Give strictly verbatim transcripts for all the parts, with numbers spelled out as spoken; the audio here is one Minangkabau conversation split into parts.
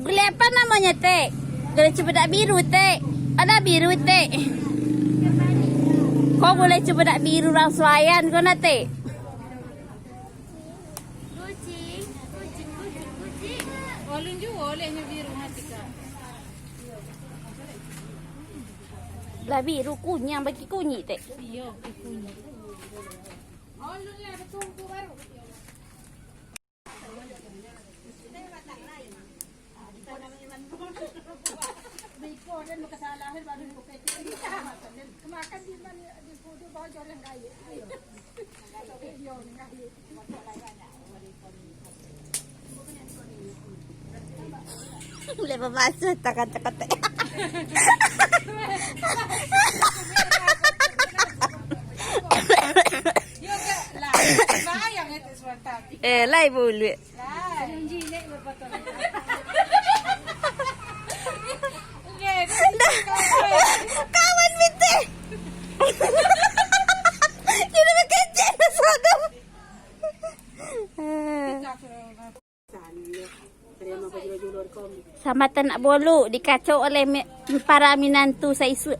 Gulai apa namanya, Tek? Gulai cempedak biru, Tek. Ada biru, Tek. Kau gulai cempedak biru urang Suayan kau na, Tek? Kucing, kucing, kucing, kucing. Ulun juo leh nyo biru hati, Kak. Lah biru kunyang bagi kunyik, Tek. Iyo, bagi kunyik. Ulun lah batungku baru. Mulai babasuah tangan cakatek. Eh, lai buluik. Dah. Kawan pitih. Kini bakecek dah sodo. Samatan nak bolok dikacok oleh mi-, para minantu saisuak.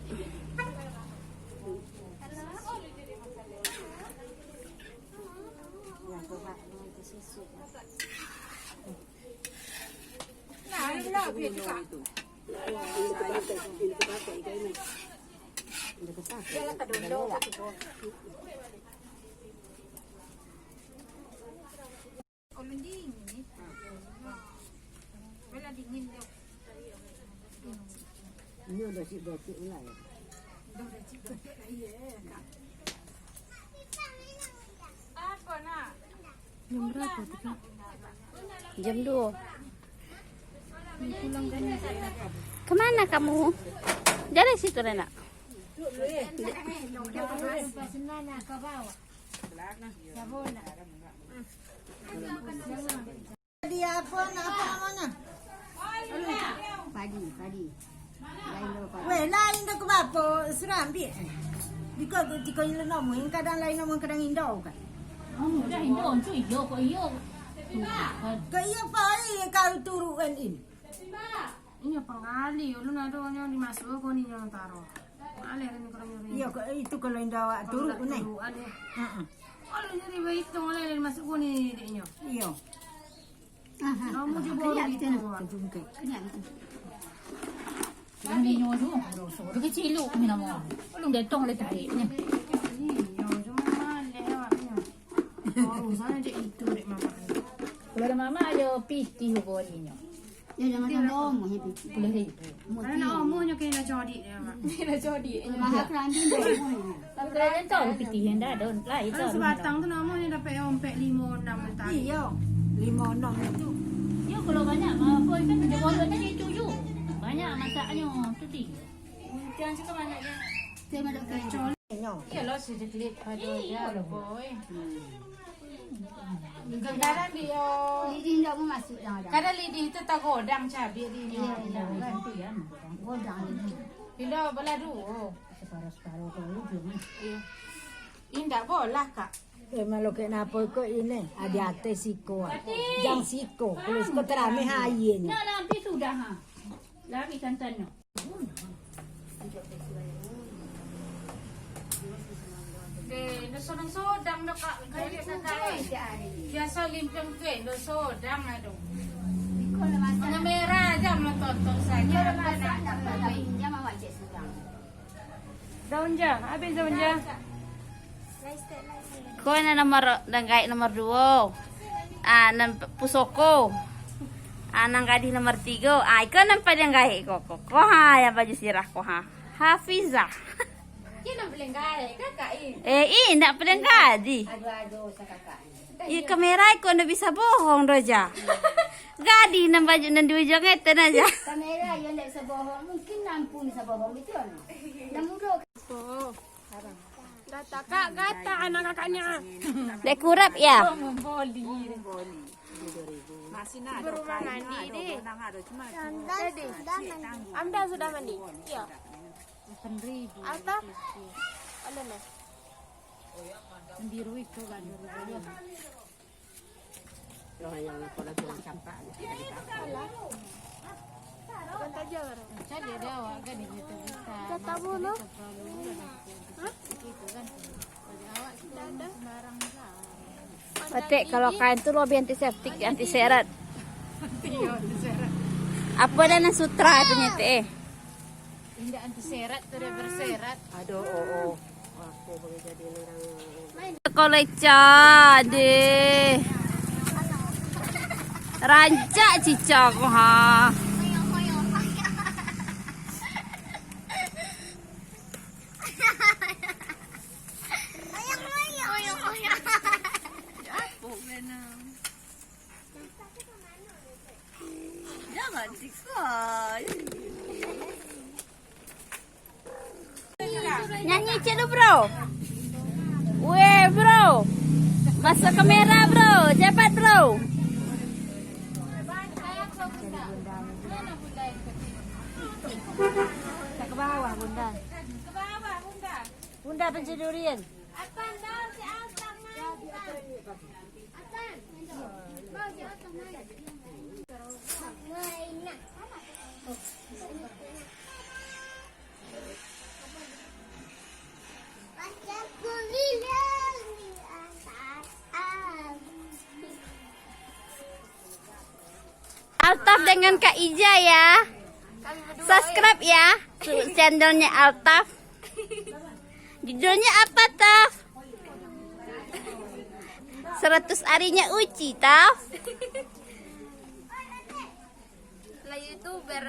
Kalau dingin ni. Bela dingin tu. Ini udah cik-cik lah ya. Udah cik-cik lah ya, Kak. Apa, Nak? Jam berapa tu, Kak? Jam dua. Kemana kamu? Jalan situ, Nak. Padi apa, nak apa namanya? Padi, padi. Lain dulu, padi. Weh, lain dah ke bapa, sudah ambil. Biko tiko ilo nomo, yang kadang lain nomo, kadang indo kan. Oh, dah indo, tu iyo, kok iyo. Kok iyo, pai kau turuan ini. Inyo panggali, ulun ado nyo dimasuk ko ni nyo taro. Maleh kan kalau nyo. Iyo, kok itu kalau indo awak turuk, neh. Heeh. Kalau jadi bahitung lah, dari masuk ko ni dek nyo. Iyo. Kamu je baru gitu. Kenyang gitu. Ini nyo tu, dosa. Dia kecil lu, ni nama. Belum datang le tarik ni. Iyo, cuma maleh awaknyo. Baru sana dek itu, dek mamak. Kalau ada mamak, ada pitih ko ni nyo. Ya, jangan tambah omoh ya, pitih. Sepuluh ribu. Karena omohnyo kena codik dia, Mak. Kena codik. Kalau mahal keranding, dah omoh ya. Tapi kalau yang tahu pitih yang dah ada, lain tahu. Sebatang tu omohnyo dapat ompek limo enam tadi. Iyo, limo enam itu. Iyo, kalau banyak, apa itu, kerja pondok tadi itu ju. Banyak masaknyo, tu ti. Untiang cakap banyak dia. Dia madok ke. Iyo lo, sedikit pada dia, boy. Kadang-kadang dia. Lidin tak mau masuk dah. Kadang lidin tu tagodang cabai dia. Iyo, iyo, kan. Godang lidin. Bila belah dua. Separuh-separuh tu ujung. Iyo. Indak bolah, Kak. Eh, malokek napo iko ini? Adi ateh siko, ah. Jang siko, kalau siko terameh airnya. Nak lah, hampir sudah, ha. Lari santannyo. Deh, dah sodang-sodang dah, Kak. Kayak kakak, eh. Biasa limpiang tu, eh, dah sodang ado. Warna merah aja, melotot-tot saja. Daun ja, habis daun ja. Ko nan nomor, nan gaek nomor duo. Ah, nan pusoko. Ah, nan gadih nomor tigo. Ah, iko nan paling gaek ko, ko. Ko ha, yang baju sirah ko ha. Hafizah. Iyo nan paling gaek, kakak, eh. Eh, indak paling gadih. Aduh, aduh, sakakak. Iyo, kamera iko ndak bisa bohong doh, ja. Gadih nan baju nan di ujung etan aja. Kamera iyo ndak bisa bohong. Mungkin nampung bisa bohong, betul? Nan mudo. Oh. Abang. Kata kak, kata anak kakaknya. Dek kurap ya? Memboli. Masih nak ada. Rumah mandi deh. Jadi, Amda sudah mandi? Iya. Alta? Alun, eh? Mandi ruik tu kan. Bukan tajam, kan? Kata bono. Hah? Patek, kalau kain tu lebih antiseptik, antiseret. Apo dah nan sutra tu nyetek, eh? Indak antiseret tu, dah berserat. Aduh, oh, oh. Aku boleh jadi orang. Kau lecah deh. Rancak cicak kau, ha. Jangan sih, kau. Nyanyi cek lu, bro. Weh, bro. Masuk kamera, bro. Cepat, bro. Ke bawah, Bunda. Bunda pencuri durian. Altaf dengan Kak Ija ya. Subscribe ya channelnya Altaf. Judulnya apa, Taf? Seratus harinya Uci, Taf. Lah, YouTuber.